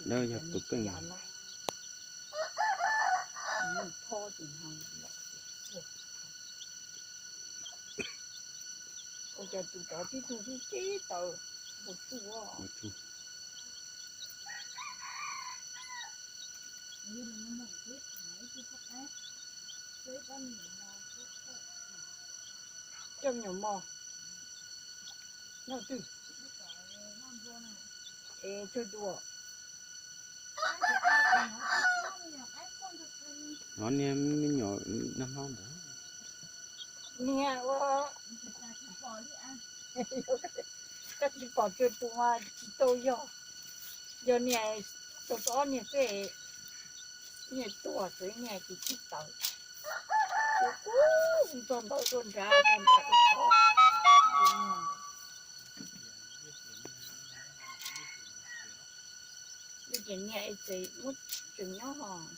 Lawv yog tus keej. Ua cas tus tod tib tug tib tib taws ua tsuj. Coj me nyuam mos noj twg? Es tsawg tus? Hnov niag me nyuam nag hmo ntawd. Niag ua, koj tsis pom tsawg tus mas tsis tau yog. Yog niag tau ob niag xwb, niag tuag xwb niag tsis tsis tawm. Kuv txog ntawd tuaj nrad, tuaj nrad tuaj tod. Lub ces niag es tseem muab tseem nyob hos.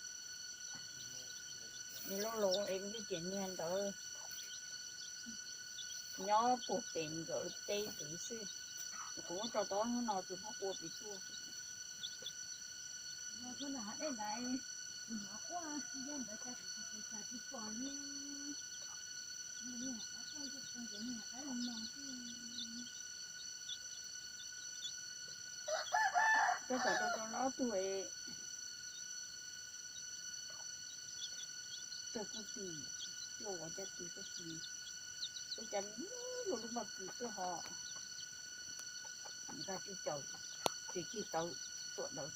Nws lauj laus es lub ces niag ntawd nyob puag pem nkawd teb pem xwb. Kuv muab tso tau hnub no tus hmoob ua pem tuaj. Tab tom rau rau ob tug es tawg kuj tis, luaj ua cab tis koj tis, ua cas luaj lub npaj kws xwb ho. Nkag tsis caum, tsis tsis tau tuam ntawd.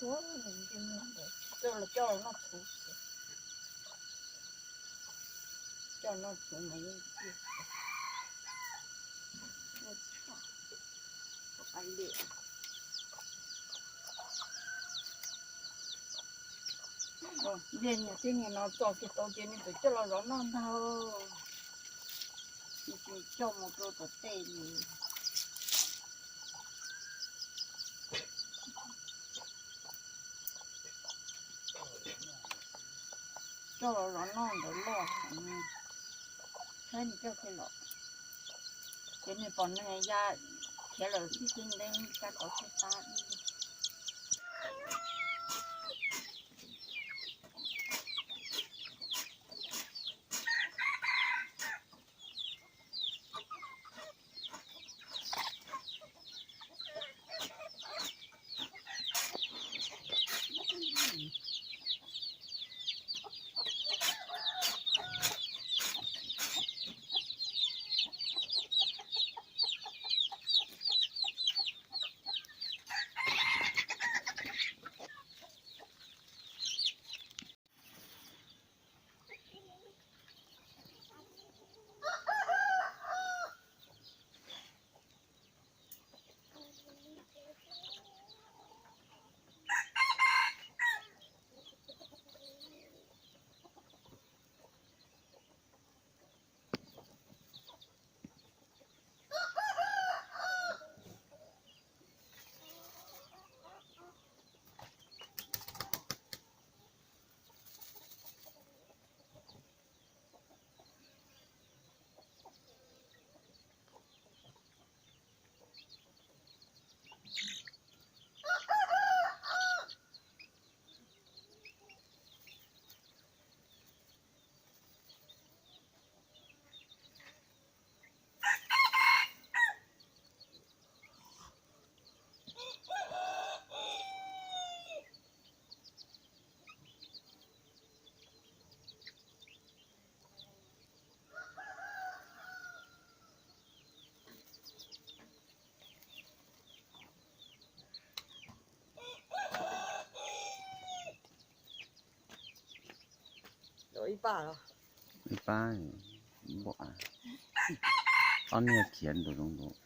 Ua nws ntsej muag ntawd coj los, coj los noj txhuv. Coj los noj txhuv mas yeej tiag. Ntiag niag tib niag no txog kiag tau ces nws txawm coj los zov noj ntag. Nws tsis coj mus rau tom tej li. Coj los zov noj ntawd loj, saib nws coj kiag los. Ces nws pom nws ya khiav lawm xwb ces ntev kab tod xwb tab. Ib pab, ob niag khiav ntu zoo nkaus.